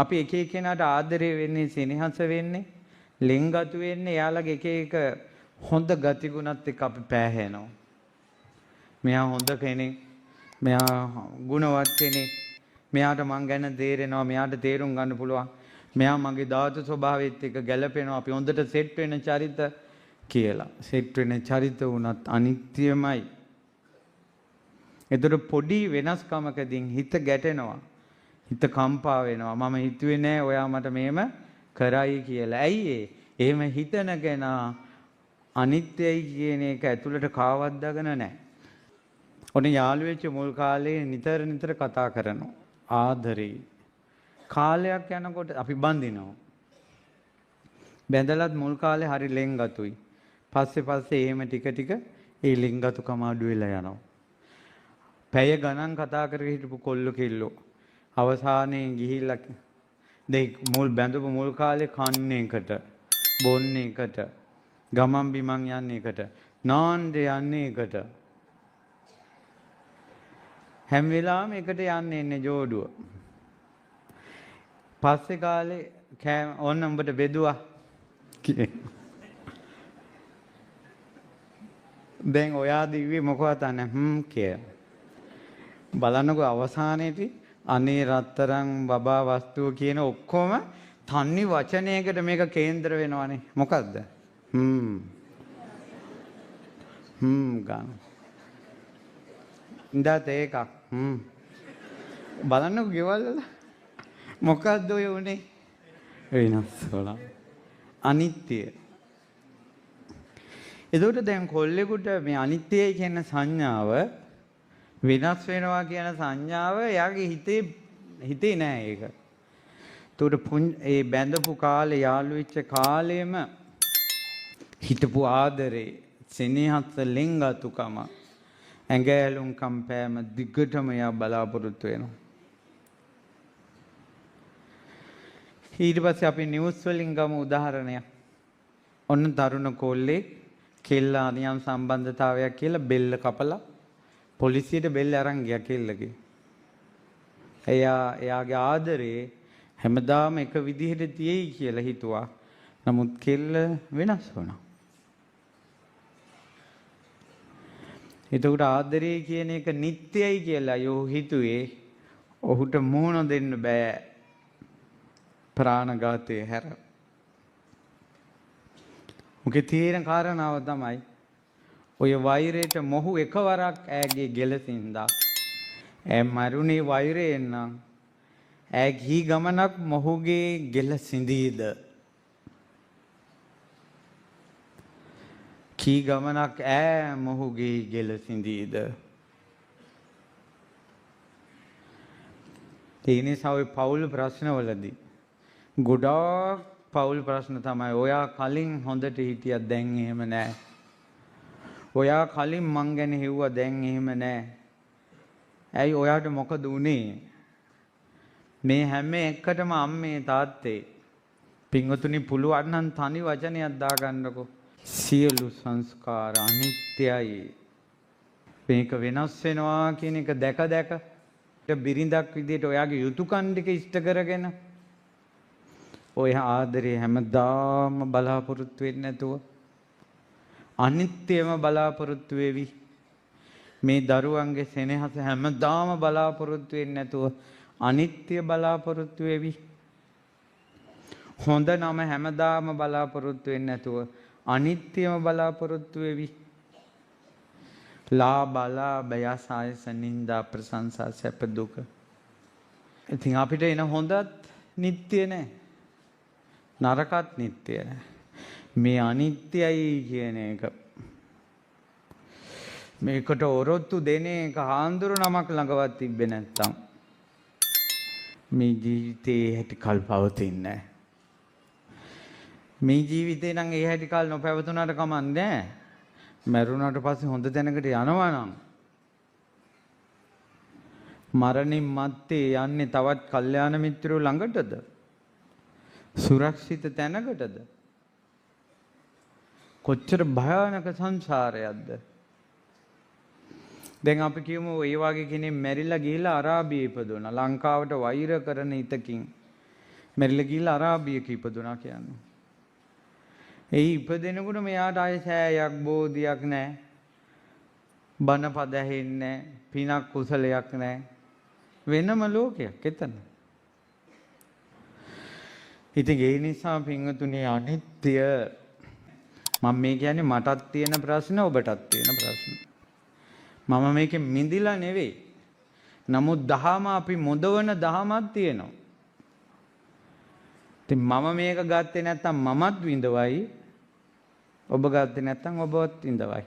අපි එක එක්කෙනාට ආදරය වෙන්නේ, සෙනෙහස වෙන්නේ, ලෙන්ගතු වෙන්නේ එයාලගේ එක එක හොඳ ගතිගුණත් එක්ක අපි පෑහෙනවා. මෙයා හොඳ කෙනෙක්, මෙයා ගුණවත් කෙනෙක්, මෙයාට මං ගැන තේරෙනවා, මෙයාට තේරුම් ගන්න පුළුවන්, මෙයා මගේ ධාතු ස්වභාවයත් එක්ක ගැලපෙනවා, අපි හොඳට සෙට් වෙන චරිත කියලා. සෙට් වෙන චරිත වුණත් අනිත්‍යමයි. ඒතර පොඩි වෙනස්කමකදීන් හිත ගැටෙනවා. හිත කම්පා වෙනවා. මම හිතුවේ නෑ ඔයා මට මෙහෙම කරයි කියලා. ඇයි ඒ? එහෙම හිතන කෙනා අනිත්‍යයි කියන එක ඇතුළට කාවද්දාගෙන නෑ. ඔන්න යාළු වෙච්ච මුල් කාලේ නිතර නිතර කතා කරනවා. ආදරේ. කාලයක් යනකොට අපි බඳිනවා. බැඳලත් මුල් කාලේ හරි ලෙන්ගතුයි. පස්සේ පස්සේ එහෙම ටික ටික ඒ ලෙන්ගතුකම අඩු වෙලා යනවා. පැය ගණන් කතා කර හිටපු කොල්ලෝ කෙල්ලෝ අවසානයේ ගිහිල්ලා දෙයි මුල් බැඳපු මුල් කාලේ කන්න එකට, බොන්න එකට, ගමන් බිමන් යන්න එකට, නාන්න යන්න එකට, හැම වෙලාවෙම එකට යන්න එන්නේ ජෝඩුව. පස්සේ කාලේ ඔන්න උඹට බෙදුවා දැන් ඔයා දිව්වේ මොකවත් අනේ හ්ම් කියලා. බලන්නකෝ අවසානයේදී අනේ රත්තරන් බබා වස්තුව කියන ඔක්කොම තනි වචනයකට මේක කේන්ද්‍ර වෙනවනේ. මොකද්ද? හ්ම් හ්ම් ගන්න. ඉඳා තේ එකක්. හ්ම් බලන්නකෝ ගෙවල් වල මොකද්ද ඔය උනේ? වෙනස් වුණා. අනිත්‍ය. එතකොට දැන් කොල්ලෙකුට මේ අනිත්‍යයි කියන සංඥාව, වෙනස් වෙනවා කියන සංඥාව එයාගේ හිතේ නෑ ඒක. එතකොට ඒ බැඳපු කාලේ, යාළු වෙච්ච කාලෙම හිටපු ආදරේ, සෙනෙහස, ලෙන්ගතුකම, ඇඟ ඇලුම්කම් පෑම දිගටම එයා බලාපොරොත්තු වෙනවා. ඊට පස්සේ අපි නිවුස් වලින් ගමු උදාහරණයක්. ඔන්න තරුණ කොල්ලෙක් කෙල්ලා නියම් සම්බන්ධතාවයක් කියලා බෙල්ල කපලා පොලිසියට බෙල්ල අරන් ගියා කෙල්ලගේ. එයාගේ ආදරේ හැමදාම එක විදිහට තියෙයි කියලා හිතුවා. නමුත් කෙල්ල වෙනස් වුණා. එතකොට ආදරේ කියන එක නිට්ටයයි කියලා යෝ හිතුවේ ඔහුට මුහුණ දෙන්න බෑ ප්‍රාණඝාතය හැර. මොකද තියෙන කාරණාව තමයි ඔය වෛරයට මොහු එකවරක් ඈගේ ගෙලසින්දා ඈ මරුනේ වෛරයෙන් නම් ඈ ගිහි ගමනක් මොහුගේ ගෙල සිඳීද? කී ගමනක් ඈ මොහුගේ ගෙල සිඳීද? ඒ නිසා ඔය පෞල් ප්‍රශ්නවලදී ගොඩාක් පෞල් ප්‍රශ්න තමයි ඔයා කලින් හොඳට හිටියත් දැන් එහෙම නෑ. ඔයා කලින් මං ගැන හෙව්වා දැන් එහෙම නෑ. ඇයි ඔයාට මොකද වුනේ? මේ හැම එකටම අම්මේ තාත්තේ පින්වතුනි පුළුවන් නම් තනි වචනයක් දාගන්නකෝ. සියලු සංස්කාර අනිත්‍යයි. මේක වෙනස් වෙනවා කියන එක දැක දැක බිරිඳක් විදියට ඔයාගේ යුතුයකම් ටික ඉෂ්ට කරගෙන ඔය ආදරේ හැමදාම බලාපොරොත්තු වෙන්නේ නැතුව අනිත්‍යම බලාපොරොත්තු වෙවි. මේ දරුවන්ගේ සෙනෙහස හැමදාම බලාපොරොත්තු වෙන්නේ නැතුව අනිත්‍ය බලාපොරොත්තු වෙවි. හොඳ නම හැමදාම බලාපොරොත්තු වෙන්නේ නැතුව අනිත්‍යම බලාපොරොත්තු වෙවි. ලාභ අලාභ යස ආයස නිന്ദා ප්‍රශංසා සැප දුක. ඉතින් අපිට එන හොඳත් නිට්ටය නෑ, නරකත් නිට්ටය නෑ. මේ අනිත්‍යයි කියන එක මේකට ඔරොත්තු දෙන එක හාන්දුරු නමක් ළඟවත් තිබ්බේ නැත්තම් මේ ජීවිතේ හැටි කල් පවතින්නේ නෑ. මේ ජීවිතේ නම් ඒ හැටි කල් නොපැවතුනාට කමක් නෑ. මැරුණාට පස්සේ හොඳ තැනකට යනවා නම් මරණින් මත්තේ යන්නේ තවත් කල්යාණ මිත්‍රයෝ ළඟටද? සුරක්ෂිත තැනකටද? කොච්චර භයානක සංසාරයක්ද? දැන් අපි කියමු ඒ වගේ කෙනෙක් මැරිලා ගිහිල්ලා අරාබියේ ඉපදුණා. ලංකාවට වෛර කරන හිතකින් මැරිලා ගිහිල්ලා අරාබියක ඉපදුනා කියන්නේ. ඒ ඉපදෙනකොට මෙයාට ආයේ සෑයක් බෝධියක් නැහැ. බණ පද ඇහෙන්නේ නැහැ. පිනක් කුසලයක් නැහැ. වෙනම ලෝකයක් එතන. ඉතින් ඒ නිසා පින්වතුනි අනිත්‍ය මම මේ කියන්නේ මටත් තියෙන ප්‍රශ්න ඔබටත් තියෙන ප්‍රශ්න. මම මේකෙන් මිදිලා නෙවෙයි. නමුත් දහම අපි මොදවන දහමක් තියෙනවා. ඉතින් මම මේක ගත්තේ නැත්තම් මමත් විඳවයි. ඔබ ගත්තේ නැත්තම් ඔබවත් විඳවයි.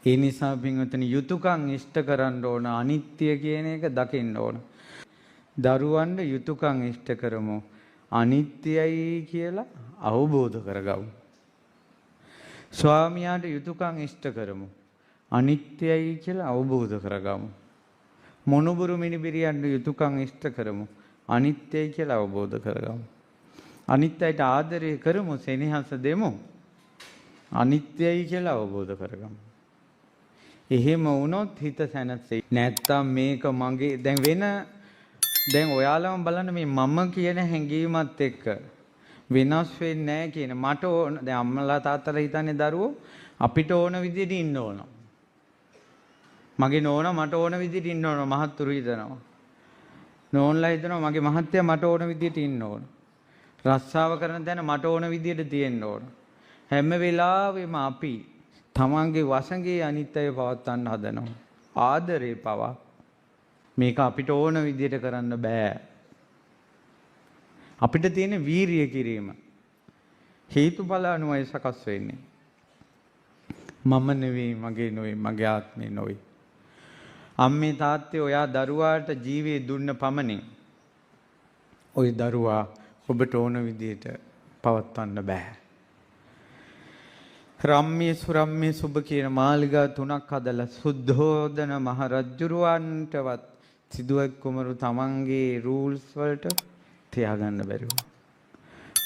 ඒ නිසා පින්වතුනි යුතුයකම් ඉෂ්ට කරන්න ඕන, අනිත්‍ය කියන එක දකින්න ඕන. දරුවන්ට යුතුයකම් ඉෂ්ට කරමු. අනිත්‍යයි කියලා අවබෝධ කරගමු. ස්වාමියාට යුතුයකම් ඉෂ්ට කරමු. අනිත්‍යයි කියලා අවබෝධ කරගමු. මොනුබුරු මිනිබිරියන්ට යුතුයකම් ඉෂ්ට කරමු. අනිත්‍යයි කියලා අවබෝධ කරගමු. අනිත්‍යයට ආදරය කරමු, සෙනෙහස දෙමු. අනිත්‍යයි කියලා අවබෝධ කරගමු. එහෙම වුණොත් හිත සැනසෙයි. නැත්තම් මේක මගේ දැන් වෙන දැන් ඔයාලම බලන්න මේ මම කියන හැඟීමත් එක්ක වෙනස් වෙන්නේ නැහැ කියන මට ඕන දැන් අම්මලා තාත්තලා හිතන්නේ දරුවෝ අපිට ඕන විදිහට ඉන්න ඕන. මගේ නෝනා මට ඕන විදිහට ඉන්න ඕන මහත්තුරු හිතනවා. නෝන්ලා හිතනවා මගේ මහත්තයා මට ඕන විදිහට ඉන්න ඕන. රස්සාව කරන තැන මට ඕන විදිහට තියෙන්න ඕන. හැම වෙලාවෙම අපි තමන්ගේ වසඟේ අනිත් අය පවත්වන්න හදනවා. ආදරේ පවා මේක අපිට ඕන විදිහට කරන්න බෑ. අපිට තියෙන වීරිය කිරීම හේතුඵල අනුවයි සකස් වෙන්නේ. මම නෙවෙයි, මගේ නෙවෙයි, මගේ ආත්මේ නෙවෙයි. අම්මේ තාත්තේ ඔයා දරුවාට ජීවේ දුන්න පමණින් ඔය දරුවා ඔබට ඕන විදිහට පවත්වන්න බෑ. රම්ම්‍ය සුරම්ම්‍ය සුබ කියන මාලිගා තුනක් හදලා සුද්ධෝදන මහ රජුරවන්ටවත් සිදුවත් කුමරු තමන්ගේ රූල්ස් වලට තියාගන්න බැරි වුණා.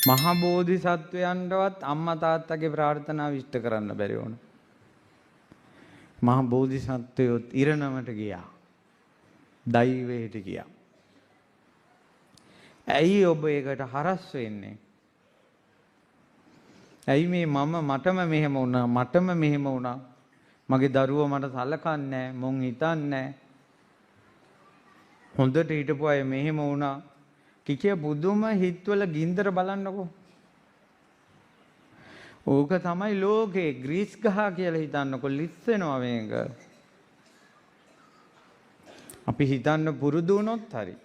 මහ බෝධිසත්වයන්ටවත් අම්මා තාත්තගේ ප්‍රාර්ථනාව ඉෂ්ට කරන්න බැරි වුණා. මහ බෝධිසත්වයොත් ඉරණමට ගියා. දෛවයට ගියා. ඇයි ඔබ ඒකට හරස් වෙන්නේ? ඇයි මේ මම මටම මෙහෙම වුණා, මටම මෙහෙම වුණා, මගේ දරුවෝ මට සලකන්නේ නැහැ, මුන් හිතන්නේ නැහැ, හොඳට හිටපු අය මෙහෙම වුණා කිකිය පුදුම හිතවල ගින්දර බලන්නකෝ. ඕක තමයි ලෝකේ ග්‍රීස් ගහ කියලා හිතන්නකෝ, ලිස්සෙනවා මේක. අපි හිතන්න පුරුදු වුණොත් හරි.